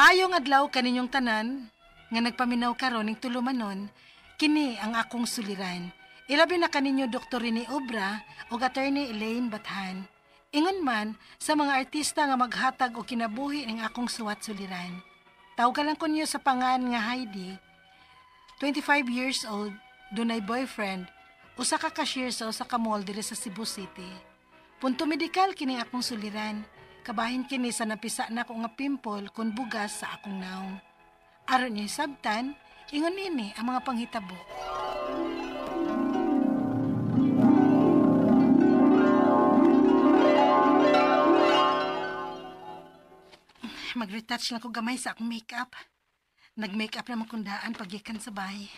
Maayong adlaw kaninyong tanan nga nagpaminaw karon ning tulumanon, kini ang akong suliran. Ilabi na kaninyo Dr. Rene Obra ug Attorney Elaine Bathan. Ingon man sa mga artista nga maghatag og kinabuhi ning akong suwat suliran. Tawga lang ko niyo sa pangan nga Heidi, 25 years old, dunay boyfriend, usa ka cashier sa usa ka mall diri sa Cebu City. Punto medikal kini akong suliran. Kabahin kini sa napisa na ko nga pimple kun bugas sa akong naong. Aron niya sabtan, ingon ini ang mga panghitabo. Mag-retouch lang ko gamay sa akong makeup. Nag-makeup naman kong daan paggikan sa bahay.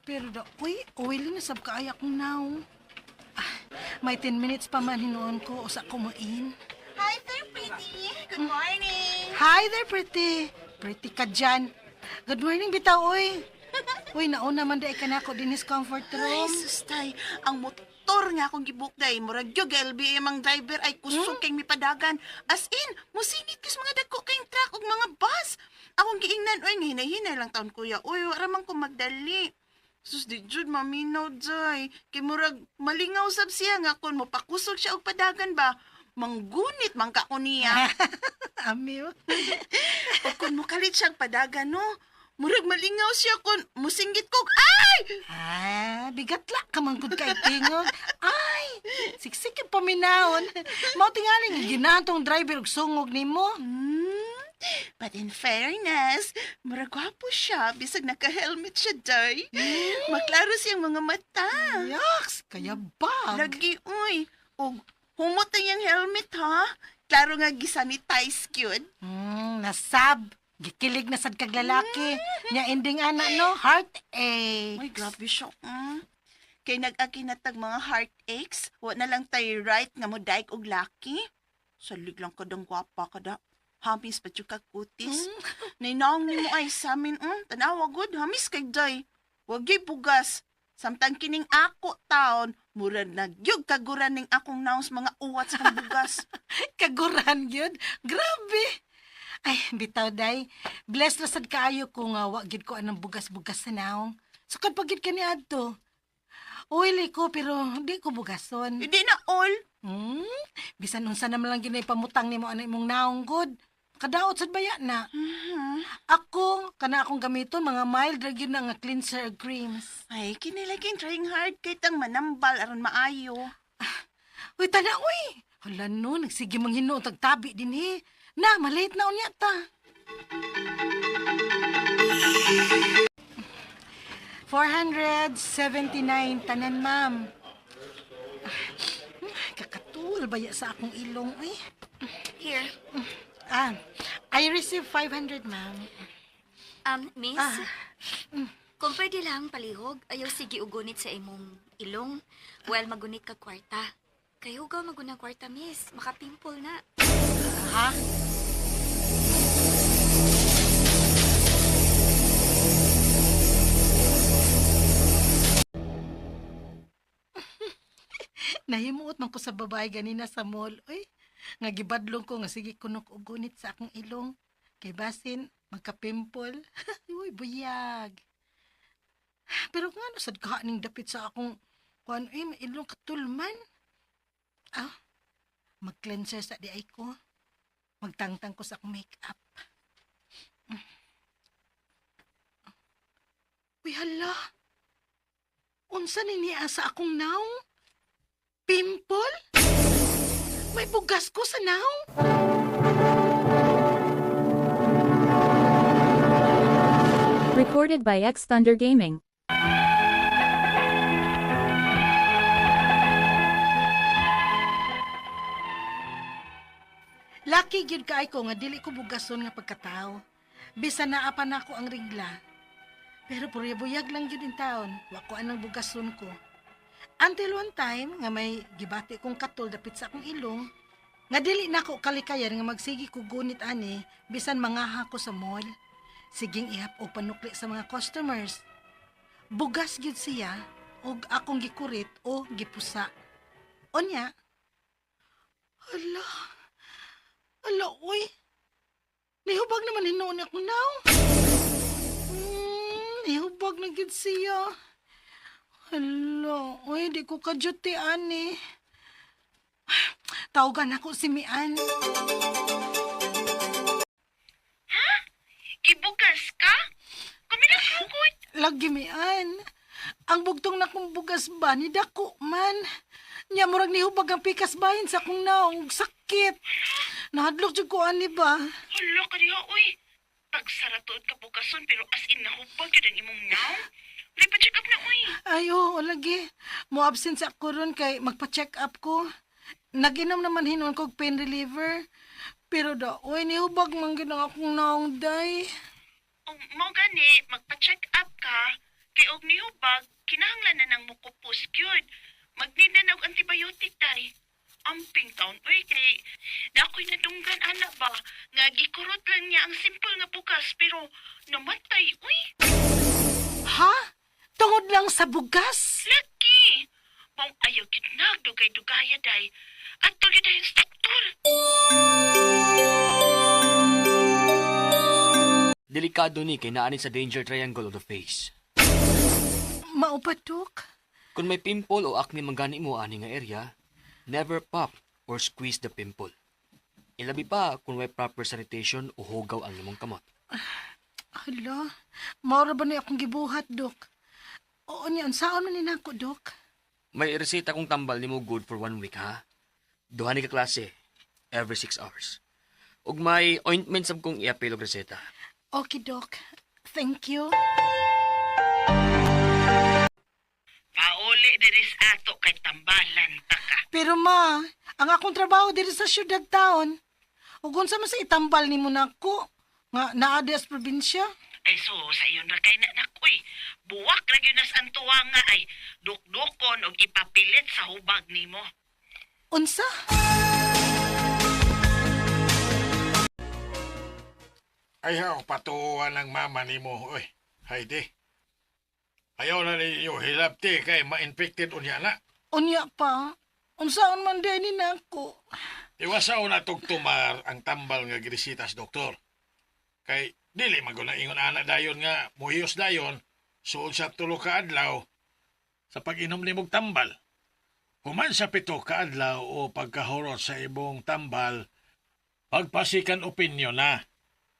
Pero da, uy, oily na sab kaaya akong naong. Ah, may 10 minutes pa man hinuon ko usa kumain. Hi there, pretty. Good morning. Hi there, pretty. Pretty ka dyan. Good morning, bitaw, uy. Uy, nauna man di ka nako dinis comfort Ay, room. sustay. Ang motor nga akong gibook day. Murag gyud LBM ang driver ay kusog kay mipadagan. As in, musingit kis mga dagko kayong truck ug mga bus. Akong giingnan, uy, nga hinay-hinay lang taon kuya. Uy, wala man ko magdali. Sus, di jud maminaw, day. Kay murag malingaw sab siya nga kun mopakusog siya og padagan ba. Manggunit man ka ko niya. Amiw. O kun mokalit siyang padagan, no? Murag malingaw siya kun musinggit kog ay! Ah, bigat la ka man gud kay tingog. Ay, siksik yung paminahon. Mao tingali nga ginantong driver og sungog nimo. But in fairness, murag gwapo siya bisag naka-helmet siya, day. Maklaro siyang mga mata. Yaks, kaya bag. Lagi, uy. Og humot ang iyang helmet, ha? Klaro nga gisanitize gyud. Nasab. Gikilig na sad kag lalaki. Nya ending ana no, heartache. Uy, grabe siya. Kay nag-agi na tag mga heartaches, wa na lang tay right nga mo daik og laki. Salig lang kadang gwapa kada. Hamis pa jud ka kutis. Ninong nimo ay sa amin, tanawa gud, hamis kay day. Wag gyud bugas. Samtang kining ako taon, murag nagyug kaguran ning akong naos mga uwat sa kong bugas. Kaguran gyud. Grabe. Ay, bitaw day. Blessed ra sad kaayo ko nga wa gyud ko anang bugas-bugas sa naong. Sukad pa gyud kani adto. Oily ko pero di ko bugason. Hindi na all. Bisan unsa naman lang gyud pamutang nimo ana imong naong gud. Kadaot sad baya na. Ako kana akong gamiton mga mild ra gyud na nga cleanser ug creams. Ay, kinilaging trying hard kay tang manambal aron maayo. Uy, tana uy. Hala no, nagsige mang hinuon tagtabi dinhi. Na, malate na unya ta. 479 tanan, ma'am. Kakatul baya sa akong ilong, uy. Here. Ah, I received 500, ma'am. Miss? Kung pwede lang, palihog, ayaw sige ugunit sa imong ilong. Well, magunit ka kwarta. Kay hugaw maguna kwarta, miss. Makapimple na. Ha? Nahimuot man ko sa babae ganina sa mall. Uy, nga gibadlong ko nga sige kunok og gunit sa akong ilong. Kay basin, magka-pimple. Uy, buyag. Pero nga no, sad ka ning dapit sa akong kuan eh, may ilong katulman. Ah, mag-cleanser sa di ay ko. Magtangtang ko sa akong makeup. Uy, hala. Unsa ni niya sa akong naong? Pimple? May bugas ko sa naong? Recorded by X Thunder Gaming. Lucky gyud kaay ko nga dili ko bugason nga pagkatao. Bisan naa pa nako ang rigla. Pero purya-buyag lang gyud in taon, wa ko anang bugason ko. Until one time nga may gibati kong katol dapit sa akong ilong, nga dili nako kalikayan nga magsigi ko gunit ani bisan mangaha ko sa mall. Siging ihap og panukli sa mga customers. Bugas gyud siya og akong gikurit o gipusa. Unya, hala, hala, uy. Nihubag naman hinuon akong naong. Nihubag na gid siya. Hala, oy, di ko kadyot ani. Tawagan ako si Mian. Gibugas ka? Kami na sugod. Lagi Mian. Ang bugtong na kong bugas ba, ni dako man. Nya murag nihubag ang pikas bahin sa akong naong sakit. Nahadlok jud ko ani ba? Hala ka diha, uy. Pagsaratuod ka bugason pero as in nahubag yun ang imong naong. May pa-check up na, uy. Ay, oo, lagi. Mo absent sa ako ron kay magpa-check up ko. Naginom naman hinon kog pain reliever. Pero da, oy, nihubag man gid ang akong naong day. O mo gani, magpa-check up ka. Kay og nihubag, kinahanglan na nang mukupos gyud. Mag-need na na og antibiotic day. Amping taon, uy, kay na ako'y nadunggan, ana ba? Nga gikurot lang niya ang simple nga bugas, pero namatay, uy. Ha? Tungod lang sa bugas? Laki! Maong ayaw gid nagdugay-dugaya day. At tuloy dayon sa doktor. Delikado ni kay naani sa danger triangle of the face. Maupatok? Kung may pimple o acne man gani mo ani nga area, never pop or squeeze the pimple. Ilabi pa kung may proper sanitation o hugaw ang imong kamot. Hala, maura ba ni akong gibuhat, Dok? Oo niya, unsaon man ni nako, Dok? May reseta kong tambal nimo good for one week ha. Duha ni ka klase every 6 hours. Ug may ointment sab kong iapil og reseta. Okay, Dok. Thank you. Pauli diris ato kay tambalan ta ka. Pero ma, ang akong trabaho diri sa syudad taon. Ug unsa man sa itambal nimo nako nga naa di sa probinsya? Ay so sa iyon ra kay na uy. Buwak ra gyud nas ang tuwa nga ay dukdukon og ipapilit sa hubag nimo. Unsa? Ayaw patuan ang mama nimo, oy. Haydi. Ayaw na ninyo hilabti kay ma-infected unya na. Unya pa. Unsaon man di ni nako? Iwasaw na tugtumar ang tambal nga girisitas, doktor. Kay dili maguna ingon ana dayon nga muhiyos dayon suod sa tulo ka adlaw sa pag-inom nimog tambal. Human sa pito ka adlaw o pagkahurot sa ibong tambal, pagpasikan opinyon na.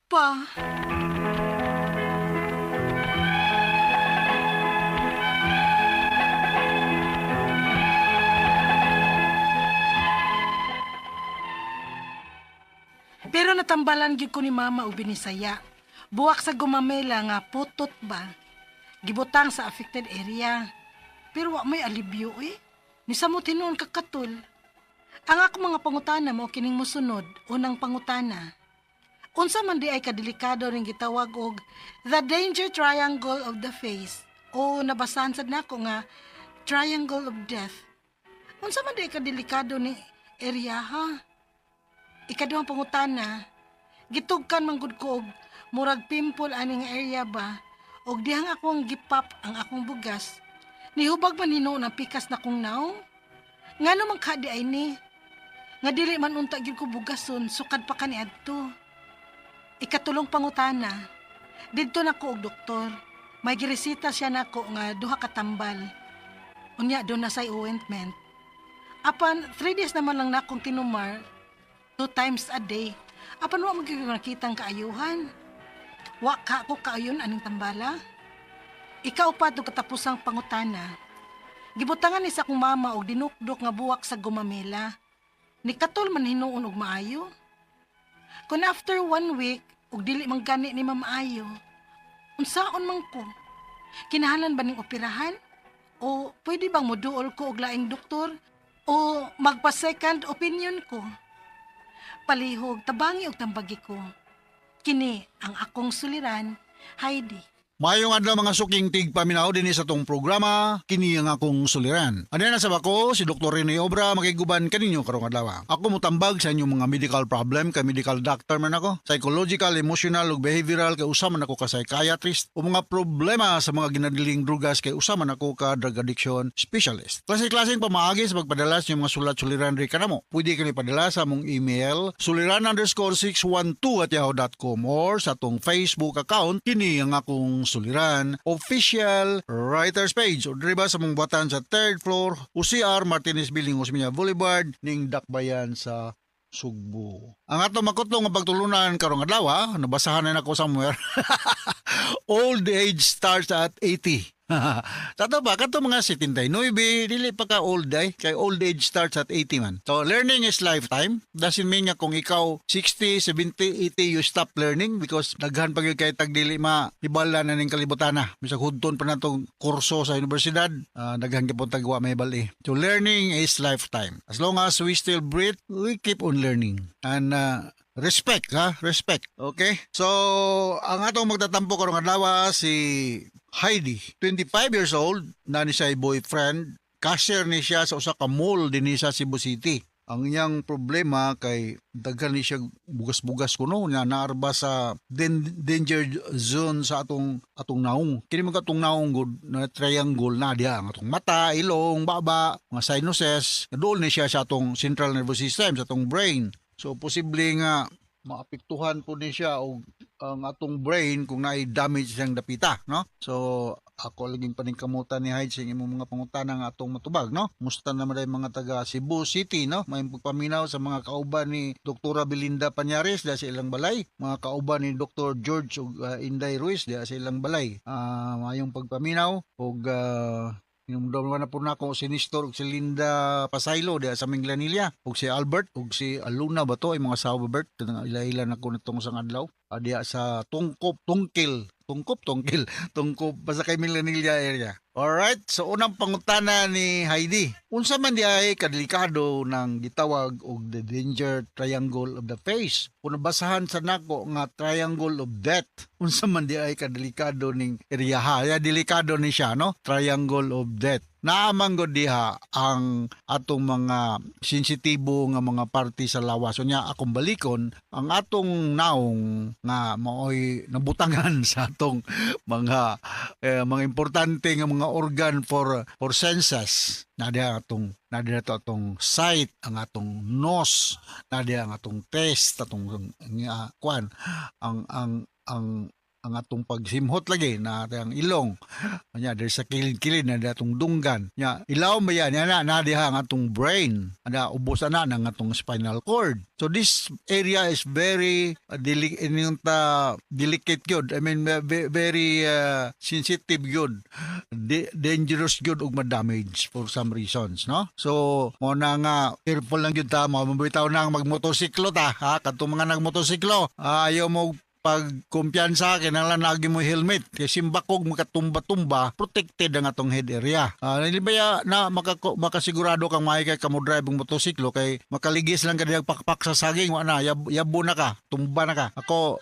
Pa. Pero natambalan gyud ko ni mama og binisaya. Buwak sa gumamela nga putot ba. Gibutang sa affected area. Pero wa may alibyo eh. Nisamot hinuon kakatul. Ang ako mga pangutana mo kining mosunod, unang pangutana. Unsa man di ay kadelikado ning gitawag og the danger triangle of the face o nabasahan sad nako nga triangle of death. Unsa man di ay kadelikado ni area ha? Ikaduhang pangutana, gitugkan man gud ko og murag pimple ani nga area ba og dihang akong gipap ang akong bugas. Nihubag man hinuon ang pikas na kong naong. Ngano man ka di ay ni? Nga dili man unta gyud ko bugason sukad pa kaniadto. Ikatulong pangutana. Didto nako og doktor. May giresita siya nako nga duha ka tambal. Unya do na say ointment. Apan 3 days naman lang nakong tinumar, 2 times a day. Apan wa man gyud ko nakitang kaayuhan. Wa ka ko kaayon aning tambala. Ikaw pa do katapusang pangutana. Gibutangan ni sa akong mama og dinukdok nga buwak sa gumamela. Nikatol man hinuon og maayo. Kun after one week, og dili man gani ni Ma'am Ayo, unsaon man ko? Kinahanglan ba ning operahan? O pwede bang moduol ko og laing doktor? O magpa-second opinion ko? Palihog, tabangi og tambagi ko. Kini ang akong suliran, Heidi. Maayong adlaw, mga suking tigpaminaw, dinhi sa atong programa "Kini ang Akong Suliran". Ano na sa bako si Dr. Rene Obra, makiguban kaninyo karong adlaw. Ako motambag sa inyong mga medical problem kay medical doctor man ako. Psychological, emotional ug behavioral kay usa man ako ka psychiatrist, o mga problema sa mga ginadiling drugas kay usa man ako ka drug addiction specialist. Klase-klaseng pamaagi sa pagpadala sa inyong mga sulat suliran ri kanamo. Pwede kini padala sa among email suliran_612@yahoo.com or sa atong Facebook account, "Kini ang Akong Suliran Official Writers Page, o diri ba sa mong buhatan sa third floor, UCR Martinez Building, Osmeña Boulevard, ning Dakbayan sa Sugbo. Ang atong makutlo nga pagtulunan karong adlaw, nabasahan na nako somewhere. Old age starts at 80. Sa ato ba, kato mga 79, dili pa ka old ay. Kay old age starts at 80 man. So, learning is lifetime. Doesn't mean nga kung ikaw 60, 70, 80, you stop learning because daghan pa gyud kay tag dili mahibal-an na ning kalibutan na. Bisag hudton pa natong kurso sa universidad, daghan gyud tag wa mahibal-i. So, learning is lifetime. As long as we still breathe, we keep on learning. And respect, ha? Respect. Okay? So, ang atong magtatampo karong adlaw si Heidi, 25 years old, na ni siya boyfriend, cashier ni siya sa usa ka mall dinhi sa Cebu City. Ang iyang problema kay daghan ni siya bugas-bugas kuno nga naarba sa danger zone sa atong naong. Kini mga atong naong gud na triangle na diha ang atong mata, ilong, baba, mga sinuses. Dool ni siya sa atong central nervous system, sa atong brain. So posible nga maapektuhan po ni siya og ang atong brain kung naay damage siyang dapita, no? So ako laging paningkamutan ni Hyde sa imong mga pangutana nga atong matubag, no? Musta naman ay mga taga Cebu City, no? May pagpaminaw sa mga kauban ni Dr. Belinda Pañares diha sa ilang balay, mga kauban ni Dr. George ug Inday Ruiz diha sa ilang balay. Mayong pagpaminaw ug hinumdum na po nako si Nestor ug si Linda Pasaylo diha sa Minglanilla ug si Albert ug si Aluna ba to ay mga asawa ba Bert, kanang ila-ila na ko nitong sang adlaw, diha sa Tungkop, Tungkil, Tungkop, Tungkil, Tungkop basta kay Minglanilla area. Alright, so unang pangutana ni Heidi. Unsa man di ay kadelikado ng gitawag og the danger triangle of the face? Kung nabasahan sa nako nga triangle of death, unsa man di ay kadelikado ning area? Ya, delikado ni siya, no? Triangle of death. Naa man gud diha ang atong mga sensitibo nga mga parte sa lawas. So nya akong balikon ang atong naong nga maoy nabutangan sa atong mga importante nga mga organ for senses. Na diha atong na diha to atong sight, ang atong nose, na diha ang atong taste, atong nga kuan, ang atong pagsimhot lagi na ang ilong nya diri sa kilid-kilid na diha atong dunggan nya ilaw ba yan nya na diha ang atong brain, ana ubos ana ng atong spinal cord. So this area is very ta delicate gyud, I mean very sensitive gyud, dangerous gyud og ma-damage for some reasons, no? So mo na nga careful lang gyud ta mo mabitaw nang magmotorsiklo ta, ha? Kadtong mga nagmotorsiklo, ayaw mo pag kumpiyansa, kinahanglan lagi mo helmet kay simbakog makatumba-tumba, protected ang atong head area. Dili ba ya na makasigurado kang maayo kay kamo drive ang motorsiklo kay makaligis lang ka diha pakpak sa saging, wa na yabo na ka, tumba na ka. Ako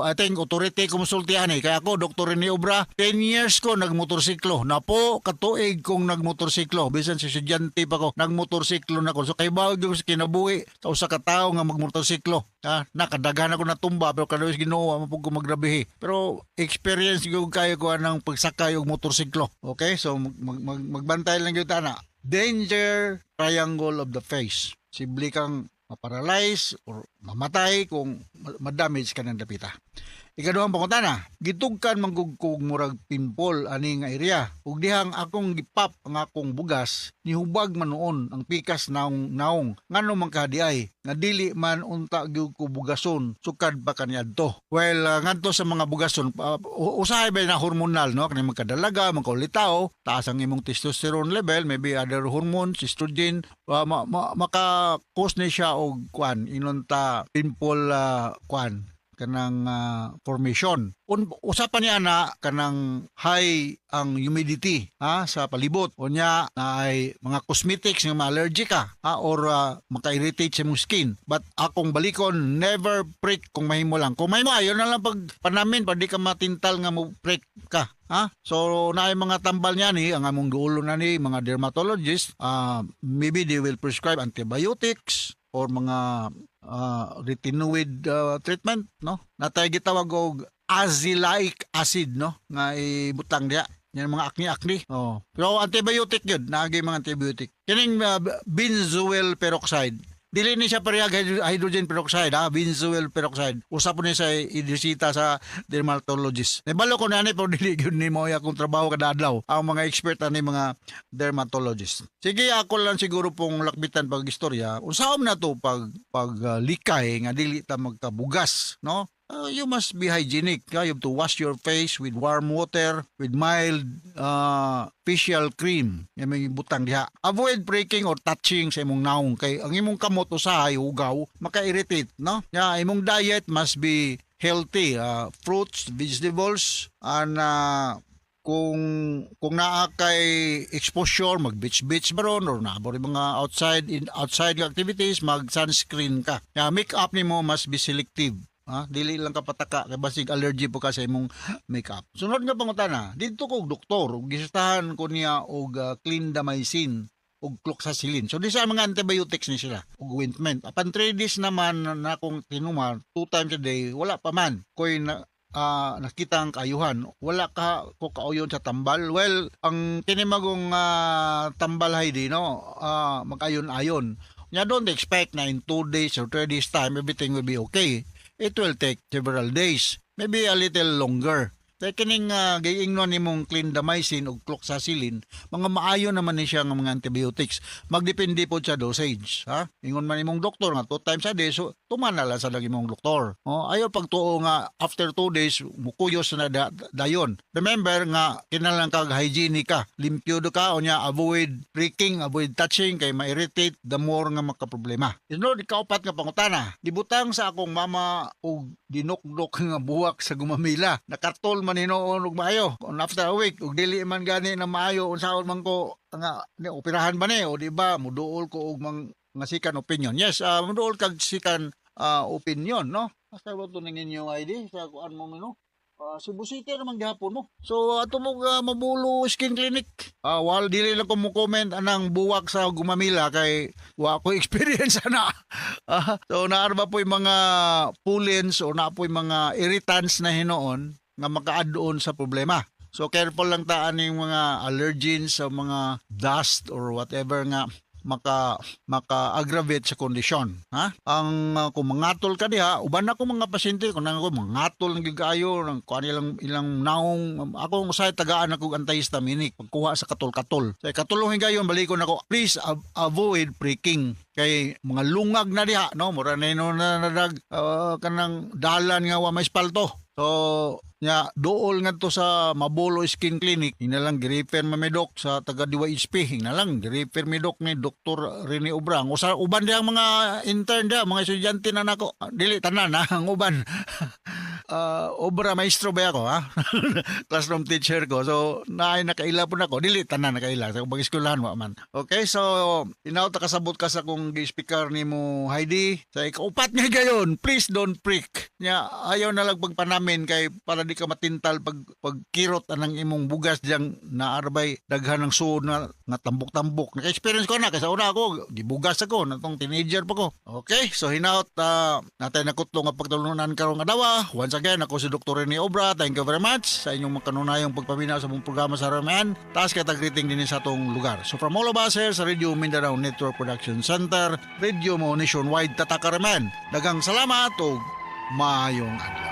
I think authority ko musultihan eh kay ako Dr. Rene Obra, 10 years ko nagmotorsiklo napo katuig kong nagmotorsiklo, bisan sa estudyante pa ko nagmotorsiklo na ko, so kay bawo gyud sa kinabuhi sa usa ka tawo nga magmotorsiklo. Nakadaghan ako natumba pero kada Ginoo wa ko magrabihi. Pero experience gyud kayo ko anang pagsakay og motorsiklo. Okay? So magbantay lang gyud ta na. Danger triangle of the face. Sible kang maparalyze or mamatay kung ma-damage ka ng dapita. Ikaduhang pangutana, gitugkan man gud kog murag pimple ani nga area. Ug dihang akong gipap ang akong bugas, nihubag man noon ang pikas naong naong. Ngano man ka diay nga dili man unta gyud ko bugason sukad pa kaniadto? Well, ngadto sa mga bugason, usahay ba na hormonal, no? Kani magkadalaga, magkaulitaw, taas ang imong testosterone level, maybe other hormones, estrogen, maka-cause ni siya og kuan, inonta pimple, kuan. kanang formation. Usapan niya na kanang high ang humidity, ha, sa palibot. Unya na ay mga cosmetics nga ma-allergic ka, ha, or maka-irritate sa imong skin. But akong balikon, never prick kung mahimo lang. Kung mahimo, ayon na lang pag panamin para di ka matintal nga mo prick ka. Ha? So naay mga tambal niya ni ang among duolo na ni mga dermatologist, maybe they will prescribe antibiotics or mga retinoid treatment, no? Natay gitawag og azelaic acid, no, nga ibutang diha. Yan mga acne-acne. Oh. Pero antibiotic yun, naagay mga antibiotic. Kining benzoyl peroxide. Dili ni siya parehag hydrogen peroxide, ha, benzoyl peroxide. Usa po ni sa idisita sa dermatologist. Nibalo ko na ani, pero dili gyud ni mo akong trabaho kada adlaw. Ang mga expert ani mga dermatologist. Sige, ako lang siguro pong lakbitan pag istorya. Unsaon na to pag likay nga dili ta magkabugas, no? You must be hygienic. You have to wash your face with warm water, with mild facial cream. Nga may butang diha. Avoid pricking or touching sa imong naong kay ang imong kamot usahay hugaw, maka-irritate, no? Ya, imong diet must be healthy. Fruits, vegetables, and kung naa kay exposure, mag beach beach ba ron or naa ba rin mga outside activities, mag sunscreen ka. Ya, makeup nimo must be selective. Ha? Dili lang ka pataka kay basig allergy po ka sa imong makeup. Sunod nga pangutana, didto ko og doktor ug gisitahan ko niya og clindamycin ug cloxacillin. So di sa mga antibiotics ni sila ug ointment. Apan 3 days naman na akong tinuman, two times a day, wala pa man. Koy na nakita ang kaayuhan. Wala ka ko kauyon sa tambal. Well, ang kinimagong tambal, Heidi, no, mag-ayon-ayon. Nya don't expect na in 2 days or 3 days time everything will be okay. It will take several days, maybe a little longer. Kaya kining giingnon nimong clindamycin ug cloxacillin, mga maayo naman ni siya nga mga antibiotics. Magdepende po sa dosage, ha? Ingon man imong doktor nga two times a day, so tuman na lang sa lagi imong doktor. Oh, ayaw pagtuo nga after 2 days mukuyos na dayon. Remember nga kinahanglan kag hygienic ka, limpyo do ka, unya avoid pricking, avoid touching kay ma-irritate the more nga makaproblema. Sunod, ikaupat nga pangutana. Gibutang sa akong mama og dinukdok nga buwak sa gumamila. Nakatol man hinuon og maayo. Kung after a week ug dili man gani na maayo, unsaon man ko nga ni, operahan ba ni o di ba muduol ko og mang nga second opinion? Yes, muduol kag second opinion, no? Asa ba to ning inyong ID sa kuan mo no? Cebu City naman gihapon mo. So ato mo Mabulo Skin Clinic. While dili lang ko mo comment anang buwak sa gumamila kay wa ko experience ana. So naa ba po yung mga pollens o naa po yung mga irritants na hinuon nga makaadon sa problema. So careful lang ta aning mga allergens sa mga dust or whatever nga maka aggravate sa kondisyon, ha. Ang kung mangatol ka diha, uban ako mga pasyente kung nang ako mangatol ng gigayo nang kuan ilang ilang naong, ako usahay tagaan ako og antihistaminic pagkuha sa katol-katol. Sa katulong higayon balikon ako, please avoid pricking kay mga lungag na diha, no, mura na na nadag kanang dalan nga wa may espalto. So nya duol ngadto sa Mabolo Skin Clinic, ina lang gi-refer mamedok sa taga DYHP, ina lang gi-refer mi dok ni Dr. Rene Obrang. Usa uban diyang mga intern diha, mga estudyante na nako. Dili tanan ha, ang uban. Obra maestro ba ako, ha? Classroom teacher ko. So naay nakaila po nako, dili tanan nakaila sa ubang eskwelahan wa man. Okay, so inaw ta kasabot ka sa kung gi-speaker nimo, Heidi. Sa ikaupat nga gayon, please don't prick. Nya ayaw na lang pagpanamin kay para di ka matintal pag pagkirot anang imong bugas diyang naarbay daghan ng suod na nga tambok-tambok. Naka-experience ko na kasi una ako gibugas ako natong teenager pa ko. Okay, so hinaot natay nakutlo nga pagtulunan karong adlaw. Once again, ako si Dr. Rene Obra. Thank you very much sa inyong makanunayong pagpaminaw sa mong programa sa Raman. Taas kay greeting din sa atong lugar. So from all of us here sa Radio Mindanao Network Production Center, Radio Mo Nationwide, Tatak Raman. Daghang salamat ug maayong adlaw.